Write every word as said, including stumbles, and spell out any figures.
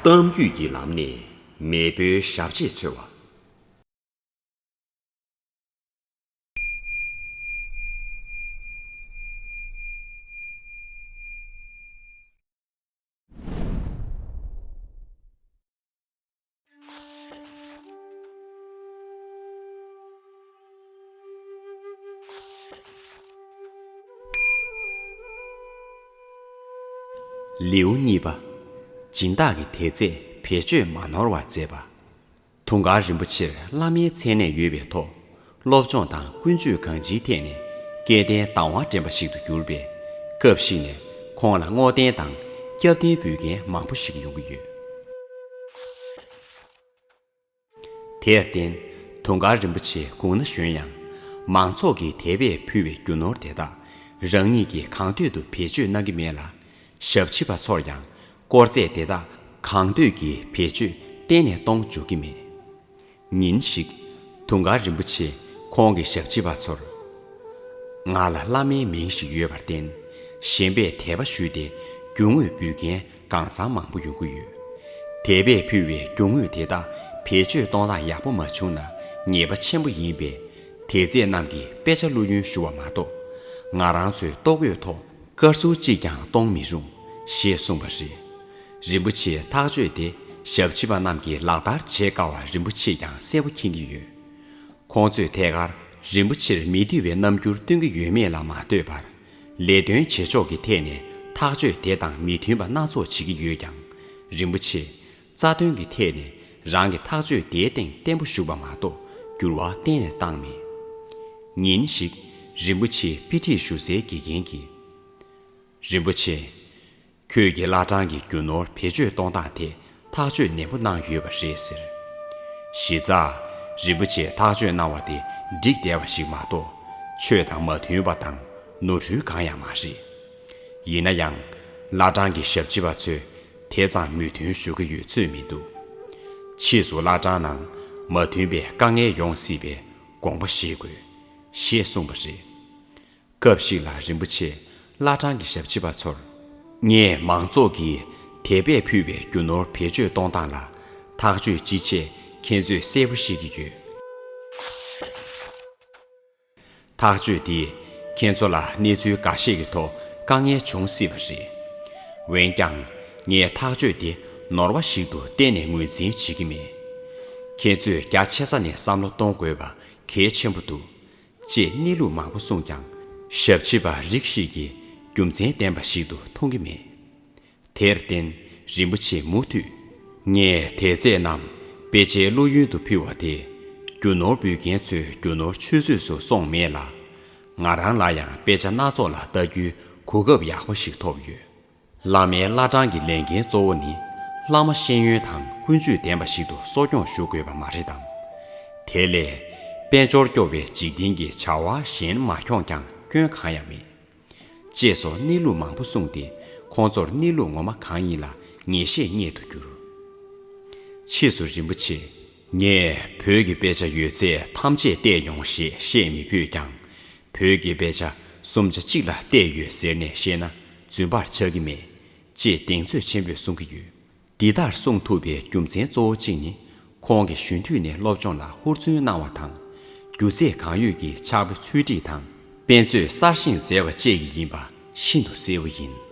གཏམ་རྒྱུད་ཀྱི་ལམ་ནས་མེས་པོའི་ཞབས་རྗེས་འཚོལ་བ། ལེའུ་གཉིས་པ། སྦྱིན་བདག་གི་དད་རྫས་བེད་སྤྱོད་མ་ནོར་བར་མཛད་པ། དུང་དཀར་རིན་པོ་ཆེར་བླ་མའི་མཚན་གནས་ཡོད་པའི་ཐོག་སློབ་སྦྱོང་དང་ཀུན་སྤྱོད་གང་ཅིའི་ཐད་ནས་སྐལ་ལྡན་དང་བ་འདྲེན་པ་ཞིག་ཏུ་གྱུར་པས། སྐབས་ཤིག་ནས་ཁོང་ལ་བསྔོ་རྟེན་དང་སྐྱབས་རྟེན་འབུལ་མཁན་མང་པོ་ཞིག་ཡོང་གི་ཡོད། དེར་བརྟེན། དུང་དཀར་རིན་པོ་ཆེ་དགུང་ན་གཞོན་ཡང་། མང་ཚོགས་ཀྱིས་དད་པས་ཕུལ་བའི་རྒྱུ་ནོར་དེ་དག་རང་ཉིད་ཀྱིས་གང་འདོད་དུ་བེད་སྤྱོད་གནང་གི་མེད་ལ། ཞབས་ཕྱི་པ་ཚོར་ཡང་དཀོར་རྫས་དེ་དག་གང་འདོད་ཀྱིས་བེད་སྤྱོད་གཏན་ནས་གཏོང་འཇུག་གི་མེད། ཉིན་ཞིག་དུང་དཀར་རིན་པོ་ཆེས་ཁོང་གི་ཞབས་ཕྱི་པ་ཚོར། ང་ལ་བླ་མའི་མིང་ཞིག་ཡོད་པར་བརྟེན། གཞན་པས་དད་པ་ཞུས་ཏེ་རྒྱུ་དངོས་འབུལ་མཁན་གང་ཚང་མང་པོ་ཡོང་གི་ཡོད། དད་པས་ཕུལ་བའི་རྒྱུ་དངོས་དེ་དག་བེད་སྤྱོད་གཏོང་སྟངས་ཡག་པོ་མ་བྱུང་ན་ཉེས་པ་ཆེན་པོ་ཡིན་པས། དད་རྫས་རྣམས་ཀྱིས་དཔེ་ཆ་བླུ་ཉོན་ཞུ་བ་མ་གཏོགས། ང་རང་ཚོའི་ལྟོ་གོས་ཐོག་དཀར་གསུར་གཅིག་ཀྱང་གཏོང་མི་རུང་། ཞེས་གསུངས་པ་རེད། རིན་པོ་ཆེས་ཐག་གཅོད་དེ་ཞབས་ཕྱི་པ་རྣམས་ཀྱིས་ལག་བསྟར་བྱེད་དཀའ་བ་རིན་པོ་ཆེས་ཀྱང་གསལ་པོ་མཁྱེན་གྱི་ཡོད། ཁོང་ཚོས་ཐད་ཀར་རིན་པོ་ཆེར་མི་འདོད་པའི་རྣམ་འགྱུར་སྟོན་གྱི་ཡོད་མེད་ལ་མ་ལྟོས་པར། ལས་དོན་བྱེད་ཕྱོགས་ཀྱི་ཐད་ནས་ཐག་གཅོད་དེ་དང་མི་མཐུན་པ་སྣ་ཚོགས་བྱེད་ཀྱི་ཡོད་ཀྱང་། རིན་པོ་ཆེས་རྩ་དོན་གྱི་ཐད་ནས་རང་གི་ཐག་གཅོད་དེའི་སྟེང་བརྟན་པོ་བཞུགས་པ་མ་གཏོགས་འགྱུར་བ་གཏན་ནས་བཏང་མེད། ཉིན་ཞིག་རིན་པོ་ཆེའི་དཔེ་ཁྲིད་ཞུ་སའི་དགེ་རྒན་གྱིས། རིན་པོ་ཆེ། ཁྱོད་ཀྱིས་བླ་བྲང་གི་རྒྱུ་ནོར་བེད་སྤྱོད་གཏོང་སྟངས་དེ་ཐག་གཅོད་ནན་པོ་གནང་ཡོད་པ་རེད་ཟེར། གཞི་རྩ། རིན་པོ་ཆེས་ཐག་གཅོད་གནང་བ་དེ་འགྲིག་བསྡད་པ་ཞིག་མ་གཏོགས་ཆོས་དང་མ་མཐུན་པ་དང་ནོར་འཁྲུལ་གང་ཡང་མ་རེད། ཡིན་ན་ཡང་། བླ་བྲང་གི་ཞབས་ཕྱི་པ་ཚོས་དེ་ཙམ་མོས་མཐུན་ཞུ་གི་ཡོད་ཚོད་མི་འདུག་ཕྱིས་སུ་བླ་བྲང་ནང་མ་མཐུན་པའི་དཀའ་ངལ་ཡོང་སྲིད་པས་དགོངས་པ་བཞེས་དགོས། ཞེས་གསུངས་པ་རེད། སྐབས་ཤིག་ལ་རིན་པོ་ཆེས་བླ་བྲང་གི་ཞབས་ཕྱི་པ་ཚོར། ངས་མང་ཚོགས་ཀྱིས་དད་པས་ཕུལ་བའི་རྒྱུ་ནོར་བེད་སྤྱོད་གཏོང་སྟངས་ལ་ཐག་གཅོད་ཅི་བྱེད་ཁྱེད་ཚོས་གསལ་པོ་ཤེས་ཀྱི་ཡོད། ཐག་གཅོད་འདིས་ཁྱེད་ཚོ་ལ་གནས་ཚུལ་འགའ་ཤས་ཀྱི་ཐོག་དཀའ་ངལ་འབྱུང་སྲིད་པ་རེད། འོན་ཀྱང་། ངས་ཐག་གཅོད་འདི་ནོར་བ་ཞིག་ཏུ་གཏན་ནས་ངོས་འཛིན་བྱེད་ཀྱི་མེད། ཁྱེད་ཚོས་རྒྱ་ཆེ་ས་ནས་བསམ་བློ་གཏོང་དགོས་པ་གལ་ཆེན་པོ་འདུག་ཅེས་གནས་ལུགས་མང་པོ་གསུངས་ཀྱང་། ཞབས་ཕྱི་པ་རིགས་ཤིག་གིས་རྒྱུ་མཚན་ལྡན་པ་ཞིག་ཏུ་མཐོང་གི་མེད། དེར་བརྟེན། རིན་པོ་ཆེས་མུ་མཐུད། ངས་དེ་ཚད་རྣམས་དཔེ་ཆའི་བླུ་ཡོན་དུ་ཕུལ་བ་དེ། རྒྱུ་ནོར་འབུལ་མཁན་ཚོའི་རྒྱུ་ནོར་ཆུད་ཟོས་སུ་སོང་མེད་ལ། ང་རང་ལ་ཡང་དཔེ་ཆ་སྣ་ཚོགས་ལ་ལྟ་རྒྱུའི་གོ་སྐབས་ཡག་པོ་ཞིག་ཐོབ་ཡོད། བླ་མའི་བླ་བྲང་གི་ལས་འགན་གཙོ་བོ་ནི། བླ་མ་ཤེས་ཡོན་དང་ཀུན་སྤྱོད་ལྡན་པ་ཞིག་ཏུ་གསོ་སྐྱོང་ཞུ་དགོས་པ་མ་རེད་དམ། དེ་ལས། དཔལ་འབྱོར་སྐྱོ་བའི་འཇིག་རྟེན་གྱི་བྱ་བ་གཞན་མ་འཁྱོངས་ཀྱང་སྐྱོན་གང་ཡང་མེད། ཅེས་སོགས་གནས་ལུགས་མང་པོ་གསུངས་ཏེ། ཁོང་ཚོར་གནས་ལུགས་ངོ་མ་གང་ཡིན་ལ་ངེས་ཤེས་རྙེད་དུ་གྱུར། ཕྱིས་སུ་རིན་པོ་ཆེས། ངས་བོད་ཀྱི་དཔེ་ཆ་ཡོད་ཚད་ཐམས་ཅད་བལྟས་མྱོང་ཞེས་བཤད་མི་ཕོད་ཀྱང་། བོད་ཀྱི་དཔེ་ཆ་སུམ་ཆ་གཅིག་ལ་བལྟས་ཡོད་ཟེར་ནས་བཤད་ན་རྫུན་པར་ཆགས་ཀྱི་མེད། ཅེས་གདེང་ཚོད་ཆེན་པོས་གསུང་གི་ཡོད། འདི་ལྟར་གསུང་ཐུབ་པའི་རྒྱུ་མཚན་གཙོ་བོ་གཅིག་ནི། ཁོང་གིས་གཞོན་དུས་ནས་སློབ་སྦྱོང་ལ་ཧུར་བརྩོན་གནང་བ་དང་། སྒྱུ་རྩལ་གང་ཡོད་ཀྱི་ཕྱག་དཔེ་འཚོལ་སྒྲིག་དང་། དཔེ་མཛོད་གསར་བཞེངས་མཛད་པ་བཅས་ཀྱིས་ཡིན་པ་ཤིན་ཏུ་གསལ་པོ་ཡིན།